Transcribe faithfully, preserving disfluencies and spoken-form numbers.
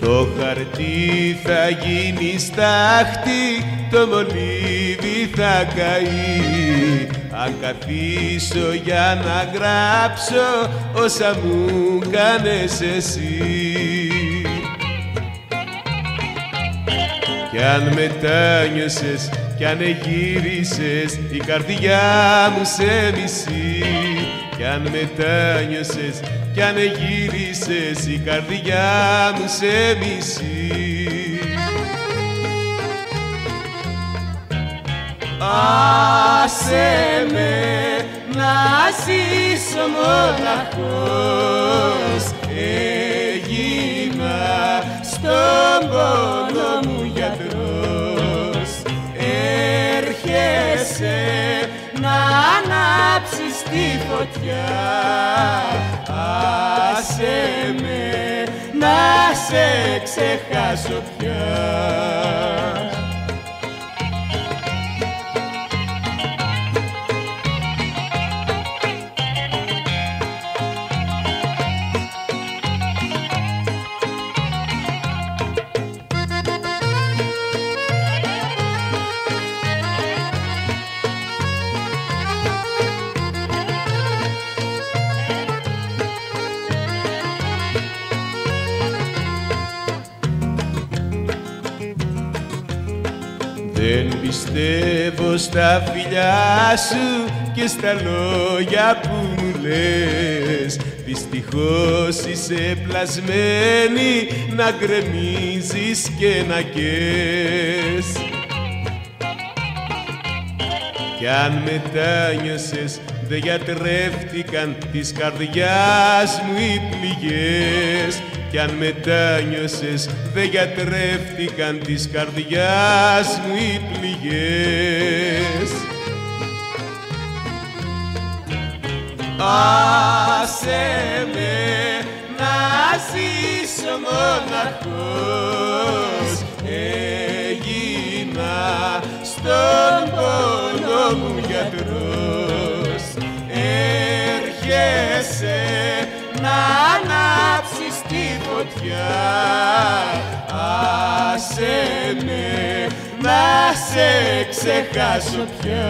Το χαρτί θα γίνει στάχτη, το μολύβι θα καεί. Αν καθίσω για να γράψω όσα μου κάνες εσύ. Κι αν μετάνιωσες, κι αν εγύρισες, η καρδιά μου σε μισεί. Κι αν μετάνιωσες, κι αν εγύρισες, η καρδιά μου σε μισεί. Άσε με να ζήσω μοναχός, έγινα στον πόνο μου γιατρός. Έρχεσαι να ανάψεις τη φωτιά. Άσε με να σε ξεχάσω πια. Δεν πιστεύω στα φιλιά σου και στα λόγια που μου λες. Δυστυχώς είσαι πλασμένη να γκρεμίζεις και να καις. Κι αν μετάνιωσες, δεν γιατρεύτηκαν της καρδιάς μου οι πληγές. Κι αν μετάνιωσες, δεν γιατρεύτηκαν της καρδιάς μου οι πληγές. Άσε με να ζήσω μοναχός, έγινα στον πόνο μου γιατρός. Έρχεσαι να ανάψεις τη φωτιά. Άσε με να σε ξεχάσω πια.